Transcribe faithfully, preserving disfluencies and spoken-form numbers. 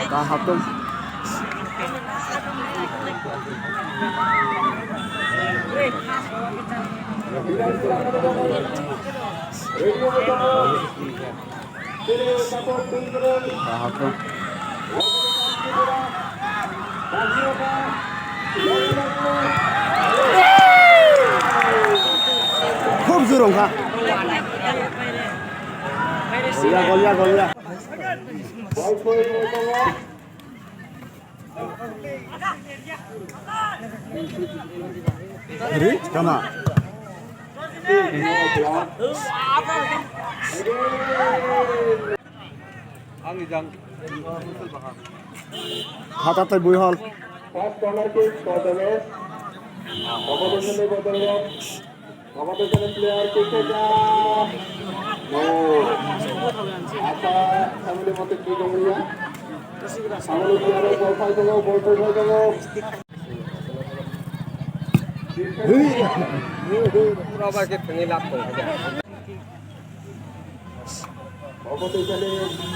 Kahapung. Kahapung. Khub jurung kha. Golya, golya, golya. Ri, kama. Ang ijang. Hata tai bui hol. First corner kick for the West. Opposition ni bodol rok. Opposition player kick ke ja. No. Asa family mote kick ong ya. Family player bol phai tongo, bol phai tongo. Pura ba ke thangwi lak tong. Opposition player from